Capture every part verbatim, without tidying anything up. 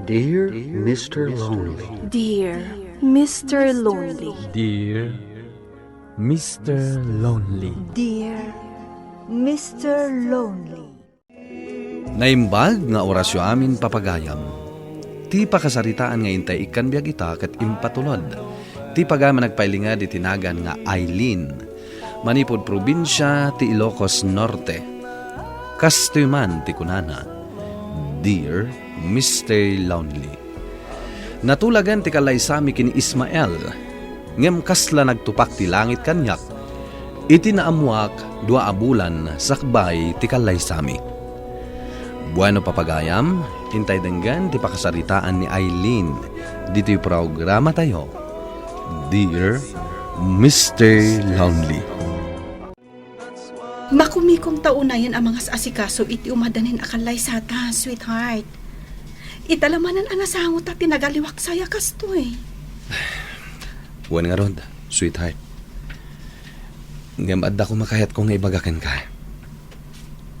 Dear Mister Lonely. Dear Mister Lonely. Dear Mister Lonely. Dear Mister Lonely. Naimbag nga orasyo amin, papagayam. Ti pakasaritaan nga intay ikkan biag ita ket impatulod ti pagayam a nagpailingad iti nagan nga Aileen, manipud probinsia ti Ilocos Norte. Kastoy man ti kunana, "Dear Mister Lonely." Natulagan ti kallaysami ken ni Ismael, ngem kasla nagtupak ti langit kaniak iti naammoak dua a bulan sakbay ti kallaysami. Bueno, papagayam, intay denggen ti pakasaritaan ni Aileen ditoy programatayo, Dear Mister Lonely. Makumikom ta unayen a mangas-asikaso iti umadanen a kallaysata, sweetheart. Ita la manen a nasangota ti nagaliwak saya kastoy. Wen ngarud, sweetheart. Ngem adda koma kayatko nga ibaga kenka.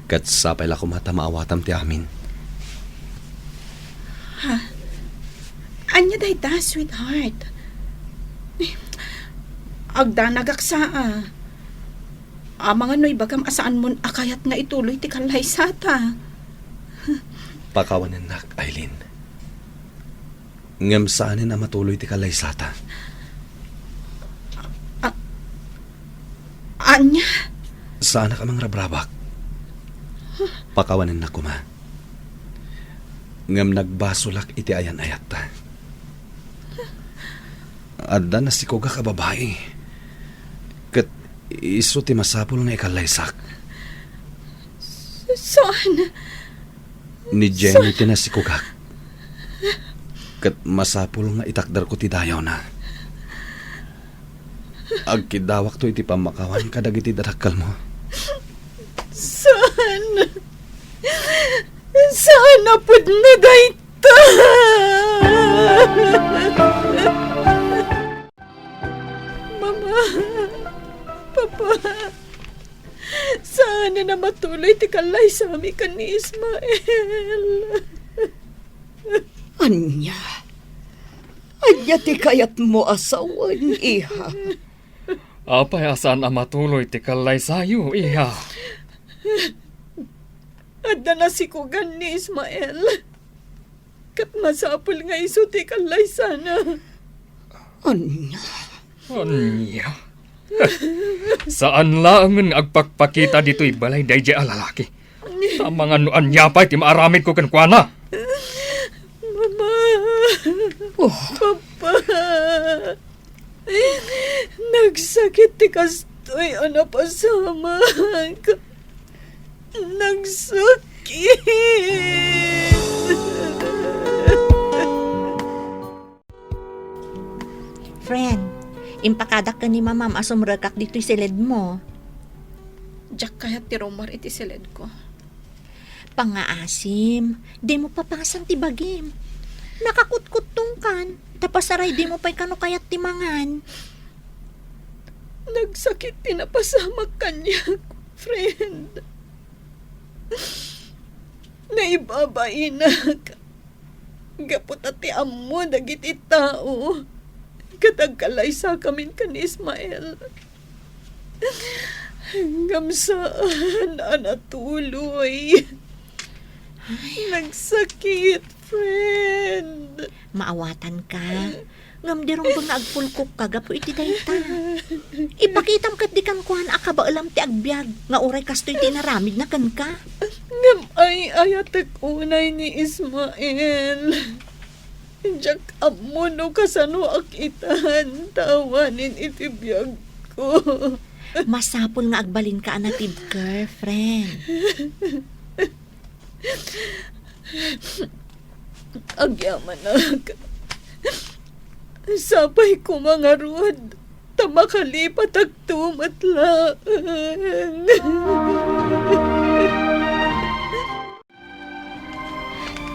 Ket sapay la koma ta maawatam ti amin. Ha? Ania dayta, sweetheart? Agdanagak sa a. Amangan no ibagam a saanmon a kayat nga ituloy ti kallaysata. Pakawanennak, Aileen. Ngem saanen a matuloy ti kallaysata. A-, ania? Saanak a mangrabrabak. Pakawanennak koma. Ngem nagbasolak iti ayan-ayatta. Adda nasikogak a babai. Ket isu ti masapul nga ikallaysak. Saan? Ni Jenny ti nasikogak. Ket masapul nga itakderko ti dayawna. Agkiddawakto iti pammakawan kadagiti dadakkelmo. Saan? Saan a pudno dayta? Mama, Papa, saanen a matuloy ti kallaysami ken ni Ismael. Ania? Ania ti kayatmo a sawen, iha? Apay a saan a matuloy ti kallaysayo, iha? Adda nasikogan ni Ismael. Ket masapul nga isu ti kallaysana. Ania? Ania? Saan laengen nga agpakpakita ditoy balay daydiay a lalaki. Amangan no ania pay ti maaramidko kenkuana. Mama. Oh. Papa. Nagsakit ti kastoy a napasamak. Nagsakit. Friend, impakadak ken ni mamam a sumrekak ditoy siledmo. Diak kayat ti rummuar iti siledko. Pangngaasim, dimo papasan ti bagim. Nakakutkuttongkan, ta pasaray dimo pay kano kayat ti mangan. Nagsakit ti napasamak kaniak, friend. Naibabainak. Gapu ta ti ammo dagiti tao ket agkalaysakamin ken ni Ismael. Ngem saan a natuloy. Ay. Nagsakit, friend. Maawatanka. Ngem di runggon nga agpulkokka gapu iti dayta. Ipakitam ketdi kenkuana a kabaelam ti agbiag nga uray kastoy ti inaramidna kenka. Ngem ay-ayatek unay ni Ismael. Diak ammo no kasanoak itan ta awanen iti biagko. Masapul nga agbalinka a natibker, friend. Agyamanak. Sapay koma ngarud ta makalipatakto met laeng.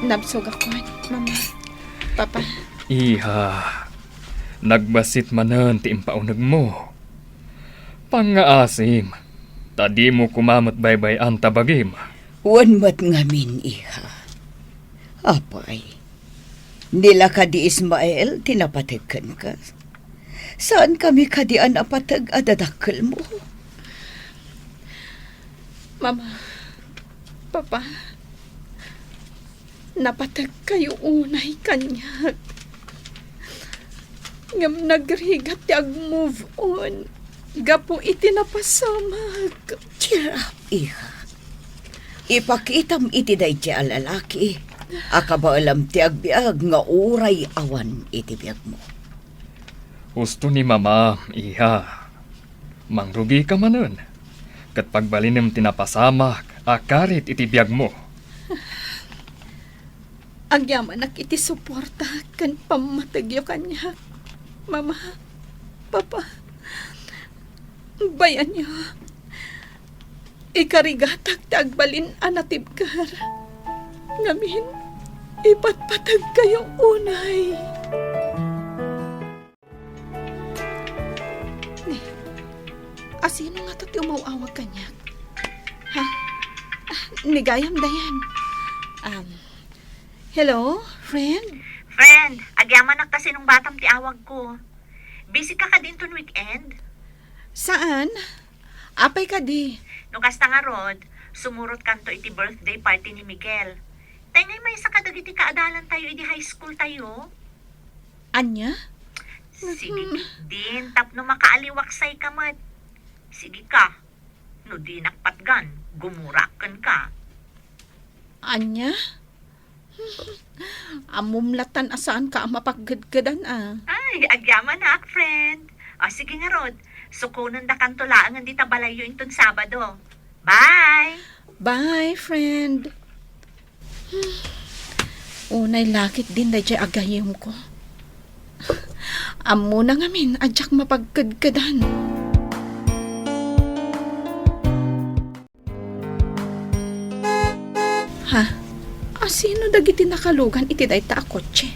Nabsogakon, Mama, Papa. Iha, nagbassit manen ti impaunegmo. Pangngaasim, ta dimo koma met baybay-an ta bagim. Wen met ngamin, iha. Apay, Ni la kadi Ismael ti napateg kenka? Saankami kadi a napateg a dadakkelmo? Mama, Papa, napategkayo unay kaniak. Ngem nagrigat ti ag-move on gapu iti napasamak. Cheer up, iha. Ipakitam iti daytoy a lalaki a kabaelam ti agbiag nga uray awan iti biagmo. Husto ni Mama, iha. Mangrugika manen, ket pagbalinem ti napasamak a karit iti biagmo. Agyamanak iti suporta ken pammategyo kaniak, Mama, Papa. Bayanyo, ikarigatak ti agbalin a natibker. Ngamin, ipatpategkayo unay. Ni, asino ngata ti umaw-awag kaniak? Ha? Ah, ni gayam, Dayan. Um, hello, friend? Friend, agyamanak ta sinungbatam ti awagko. Busy ka kadi inton weekend? Saan? Apay kadi? No kasta ngarud, sumurotkanto iti birthday party ni Miguel. Tay ngay maysa kadagiti kaadalantayo idi high school tayo. Ania? Sige, mhm, ketdin, tapno makaaliwaksayka met. Sige ka, no dinak patgan, gumurak kenka. Ania? Ammom latan a saanka a mapagkedkedan a. Ay, agyamanak, friend. O, sige ngarud. Sukonendakanto laengen dita balayyo inton Sabado. Bye! Bye, friend. Unay la ketdin daydiay a gayyemko. Ammona ngamin a diak mapagkedkedan. Ha? Asino dagiti nakalugan iti dayta a kotse?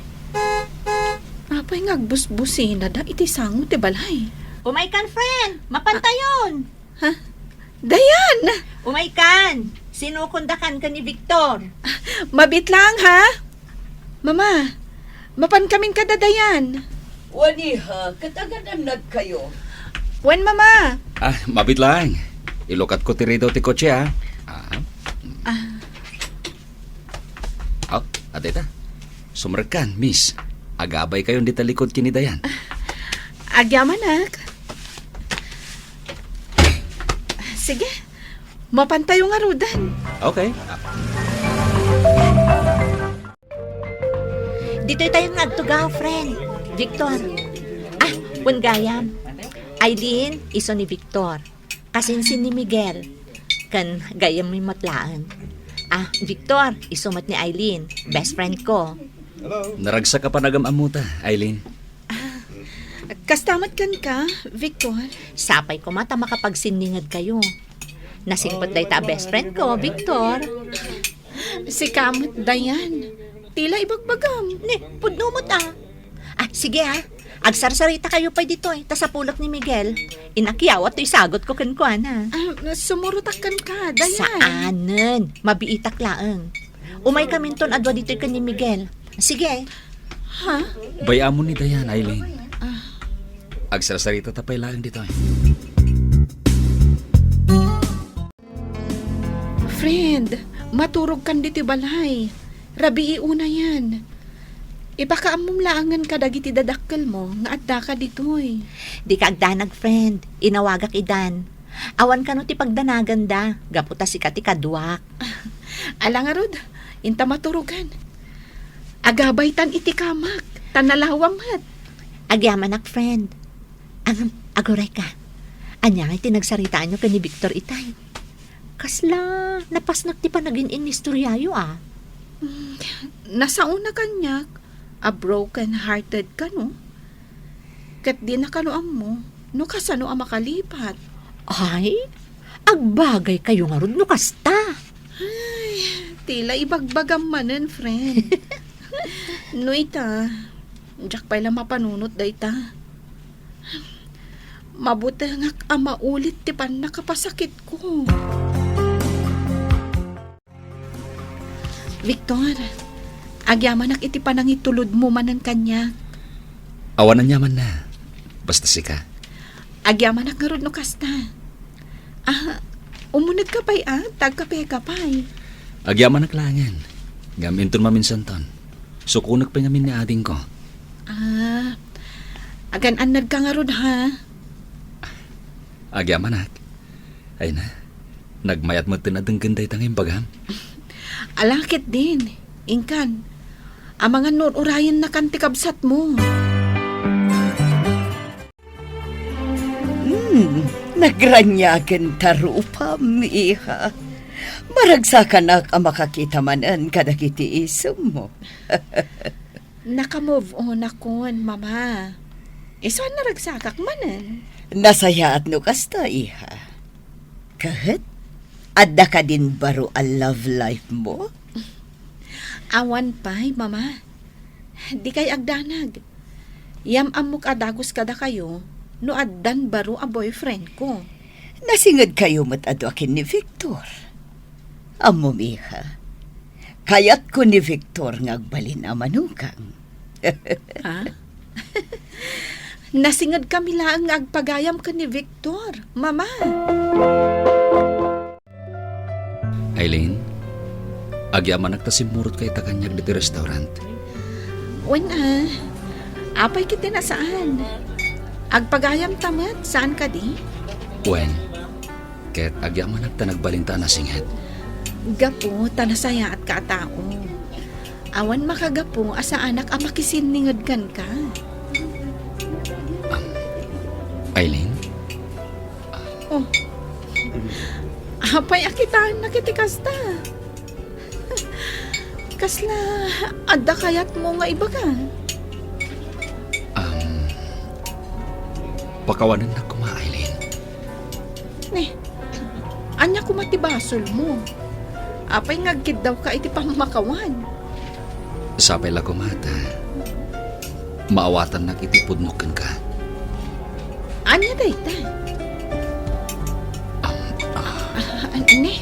Apay nga agbusbusinada iti sango ti balay? Umaykan, friend! Mapantayon! Ha? Dayan! Umaykan! Sinukondakan ken ni Victor. Mabiit lang, ha? Mama, mapankamin kada Dayan. Wen, iha, ket agadannadkayo. Wen, Mama. Ah, mabiit lang. Ilukatko ti ridaw ti kotse, ah. Ah. Ah. Oh, adda ita. Sumrekkan, miss. Agabaykayon dita likod ken ni Dayan. Agyamanak. Sige. Mapantayo ngaruden. Okay. Ditoy tayo nga agtugaw, friend. Victor. Ah, wen gayam. Eileen, isu ni Victor. Kasinsin ni Miguel. Ken gayyemmi met laeng. Ah, Victor, isu met ni Eileen. Best friend ko. Naragsak a panagam-ammota, Eileen. Ah, kasta met kenka, Victor? Sapay koma ta makapagsinningedkayo. Nasingpet dayta a best friend ko, Victor. Sika met, Dayan. Tila ibagbagam. Ni, pudno met a. Ah, sige a. Agsarsarita kayo pay ditoy, ta sapulek ni Miguel. Inakyawat toy sagot ko kenkuana. Ah, sumurotak kenka, Dayan. Saanen. Mabiitak laeng. Umaykaminton a dua ditoy ken ni Miguel. Sige. Ha? Bay-amon ni Dayan, Eileen. Ah. Agsarsarita ta pay laeng ditoy. Friend, maturogkan ditoy balay. Rabii unayen. Ipakaammom laengen kadagiti dadakkelmo nga addaka ditoy. Dika agdanag, friend. Inawagak idan. Awan kano ti pagdanaganda, gapu ta sika ti kaduak. Ala ngarud, inta maturogan. Agabaytan iti kamak, ta nalawam met. Agyamanak, friend. Ang, aguray ka. Ania ngay ti nagsaritaanyo ken ni Victor itay? Kasla napasnek ti panagin-inistoryayo a. Mm, nasaona kaniak a broken-hearted kano. Ket dina kano ammo no kasano a makalipat. Ay, agbagaykayo ngarud no kasta. Ay, tila ibagbagam manen, friend. No ita, diak pay la mapanunot dayta. Mabutengak a maulit ti pannakapasakitko. Victor, Agyamanak iti panangitulodmo manen kaniak. Awan aniamanna. Basta sika. Agyamanak ngarud no kasta. Ah, umunegka pay, ah? Tagkapeka pay. Agyamanak laengen. Ngem inton maminsanton, sukonek pay ngamin ni adingko. Ah, agan-annadka ngarud, ha? Agyamanak. Ay na, nagmayat met ti nadenggen dayta nga imbagam. Ala ketdin, inkan, amangan no ur-urayennakan ti kabsatmo. Hmm, nagraniagen ta rupam, iha. Maragsakanak a makakita manen kadagiti isemmo. Naka-move on akon, Mama. Isu a naragsakak manen. Nasayaat no kasta, iha. Ket, adda kadin baro a love life mo? Awan pay, Mama. Dikay agdanag. Yam-ammok a dagus kadakayo no addan baro a boyfriend ko. Nasingedkayo met a dua ken ni Victor. Ammom, iha, kayatko ni Victor nga agbalin a manugang. Ha? Nasingedkami laeng nga agpagayam ken ni Victor, Mama. Aileen, agyamanak ta simmurotka ita kaniak ditoy restaurant. Wen, ah, apay ket ti nasaan? Agpagayamta met, saan kadi? Wen, ket agyamanak ta nagbalinta a nasinget. Gapu ta nasayaatka a tao. Awan makagapu a saanak a makisinninged kenka. Am, Aileen? Oh. Apay a kitaennak iti kasta? Kasla adda kayatmo nga ibaga? Am, pakawanennak koma, Aileen. Ne, ania koma ti basolmo? Apay nga agkiddawka iti pammakawan? Sapay la koma ta maawatannak iti pudnok kenka. Ania dayta? Am, ah. Ah, ne,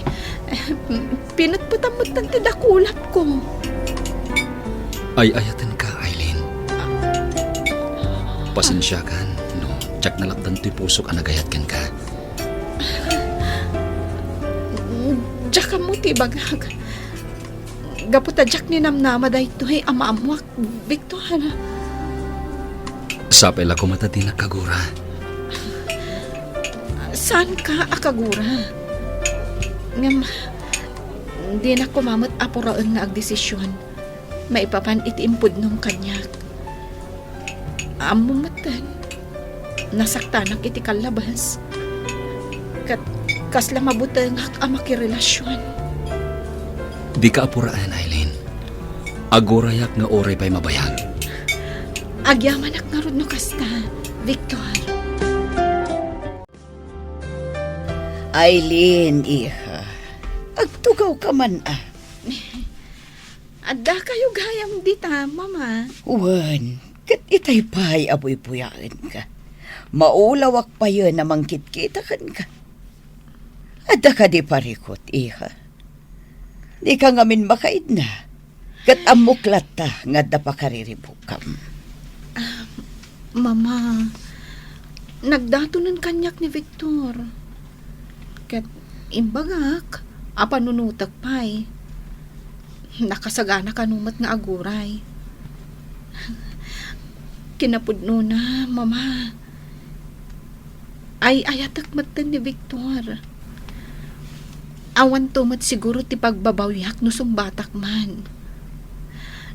pinetpetam metten ti dakulapko. Ay-ayatenka, Aileen. Pasensiakan no diak nalapdan toy pusok a nagayat kenka. Diak ammo ti ibagak. Gapu ta diak ninamnama daytoy a maammoak, Victor. Sapay la koma ta dinak kagura. Saanka a kagura? Ngem, dinak koma met apuraen nga agdesisyon maipapan iti impudnom kaniak. Ammom metten, nasaktanak iti kallabas. Ket kasla mabutengak a makirelasion. Dika apuraen, Aileen. Agurayak nga uray pay mabayag. Agyamanak ngarud no kasta, Victor. Aileen, iha. Agtugawka man, a. Addakayo gayam dita, Mama. Wen, ket itay pay a buybuyaenka. Maulawak payen a mangkitkita kenka. Adda kadi parikut, iha? Dika ngamin makaidna. Ket ammok latta nga adda pakariribukam. Ah, Mama, nagdatonen kaniak ni Victor. Ket imbagak a panunotek pay. Nakasagana kano met nga aguray. Kinapudnona, Mama, ay-ayatek metten ni Victor. Awanto met siguro ti pagbabawiak no sungbatak man.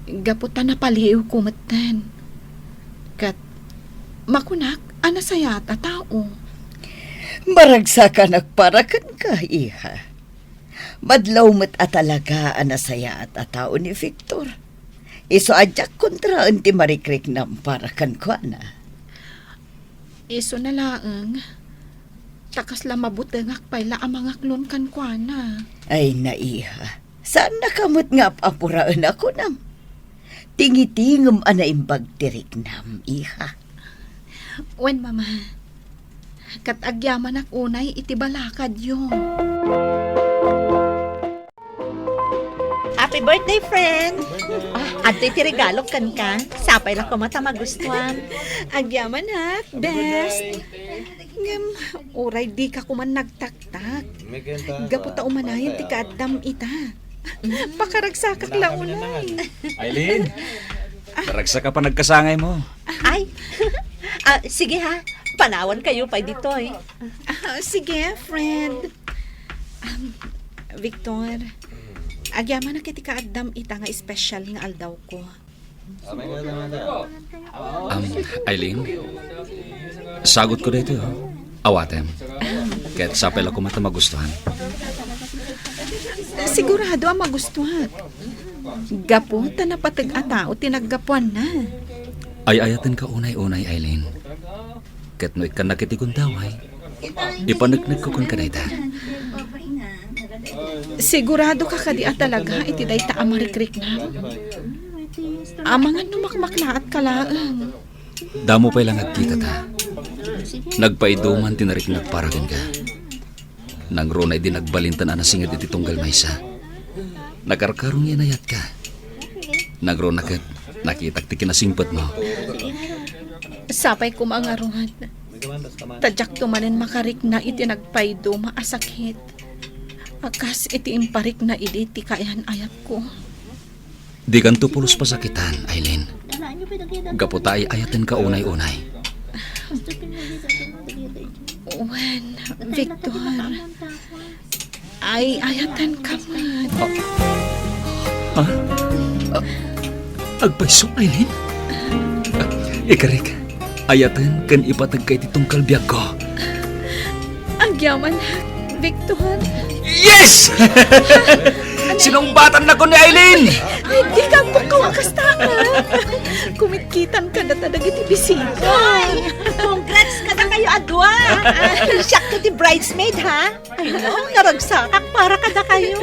Gapu ta napaliiwko metten. Ket makunak a nasayaat a tao. Maragsakanak para kenka, iha. Madlaw met a talaga a nasayaat a tao ni Victor. Isu a diak kontraen ti marikriknam para kenkuana. Isuna laeng, ta kasla mabutengak pay la a mangaklon kenkuana. Ay, naiha, saannaka met nga ap-apuraen a kunam. Tingitingem a naimbag ti riknam, iha. Wen, Mama. Ket agyamanak unay iti balakadyo. A Happy birthday, friend! Ah, adtoy ti regalok kenka. Sapay la koma ta magustuam. Agyaman, ha, best. Ngem, uray dika koma nagtaktak. Gapu ta umanayon ti kaaddam ita. Pakaragsakak la unay. Aileen, naragsak a panagkasangaymo. Ay, ah, sige ha, panawankayo pay ditoy. Ah, sige, friend. Um, Victor, agyamanak iti kaaddam ita nga espesyal nga aldawko. Um, Aileen, sagutko daytoy, oh. Awatem. Ket sapay la koma ta magustuhan. Sigurado a magustuhak. Gapu ta napateg a tao ti naggapuanna. Ay-ayatenka unay-unay, Aileen. Ket no ikkannak iti gundaway, ipaneknekko kenka dayta. Siguradoka kadi a talaga iti dayta a marikriknam? Amangan no makmaklaatka laeng. Damo pay la nga agkitata. Nagpaiduman ti nariknak para kenka. Nangruna idi nagbalintan a nasinged iti tunggal maysa. Nakarkarong nga inayatka. Nangruna ket nakitak ti kinasingpetmo. Sapay koma ngarud. Ta diakto manen makarikna iti nagpaiduma a sakit a kas iti imparikna idi ti kaayan-ayatko. Dikanto pulos pasakitan, Aileen. Gapu ta ay-ayatenka unay-unay. Wen, Victor. Ay-ayatenka met. Ah? Ah, agpayso, Aileen? Ah, ikarik, ayaten ken ipategka iti tungkal biagko. Agyaman, Victor. Yes! Sinungbatannakon ni Aileen! Ay, dika agpukkaw a kasta, ah. Kumitkitan kadata dagiti bisita. Ay, congrats kadakayo a dua. Siak ti bridesmaid, ha? Ay, no, naragsakak para kadakayo.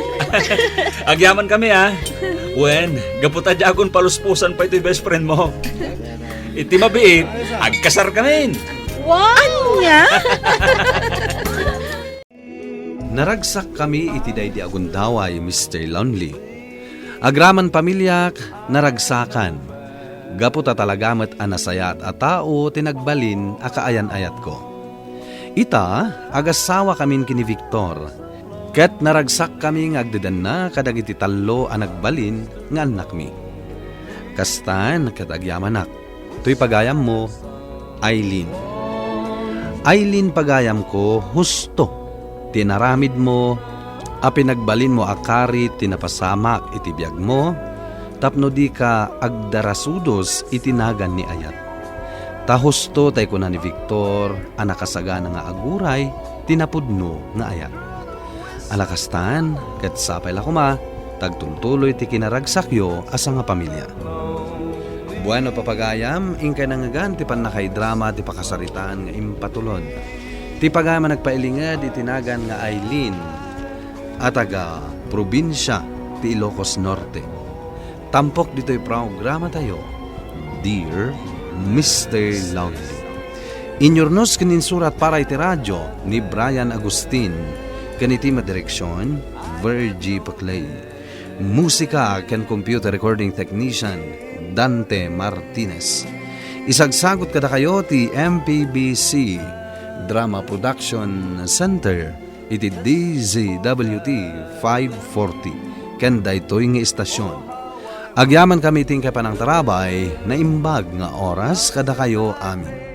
Agyamankami, ha? Wen, gapu ta diakon palusposan pay toy best friend mo. Iti mabiit, agkasarkamin. Wow! Ania? Naragsakkami iti daydi a gundaway, Mister Lonely. Agraman pamiliak, naragsakan. Gapu ta talaga met a nasayaat a tao ti nagbalin a kaayan-ayatko. Ita, agassawakamin ken ni Victor, ket naragsakkami nga agdedenna kadagiti tallo a nagbalin nga annakmi. Kastan ket agyamanak. Toy pagayammo, Aileen. Aileen, pagayamko, husto ti inaramidmo a pinagbalinmo a karit ti napasamak iti biagmo tapno dika agdarasudos iti nagan ni ayat. Ta husto tay kuna ni Victor a nakasagana nga aguray ti napudno nga ayat. A nakastan, ket sapay la koma, ta agtultuloy ti kinaragsakyo a sangapamilia. Bueno, papagayam, inkay nangngegan ti pannakaidrama ti pakasaritaan nga impatulod. Ti pagayam a nagpailinged iti nagan nga Aileen a taga probinsia ti Ilocos Norte. Tampok ditoy programatayo, Dear Mister Lonely. Inyurnos ken insurat para iti radio ni Brian Agustin ken iti madireksion, Virgie Paclay. Musika ken computer recording technician, Dante Martinez. Isagsagut kadakayo ti M P B C Drama Production Center iti D Z W T five forty ken daytoy nga istasyon. Agyamankami iti inkay panangtarabay, naimbag nga oras kadakayo amin.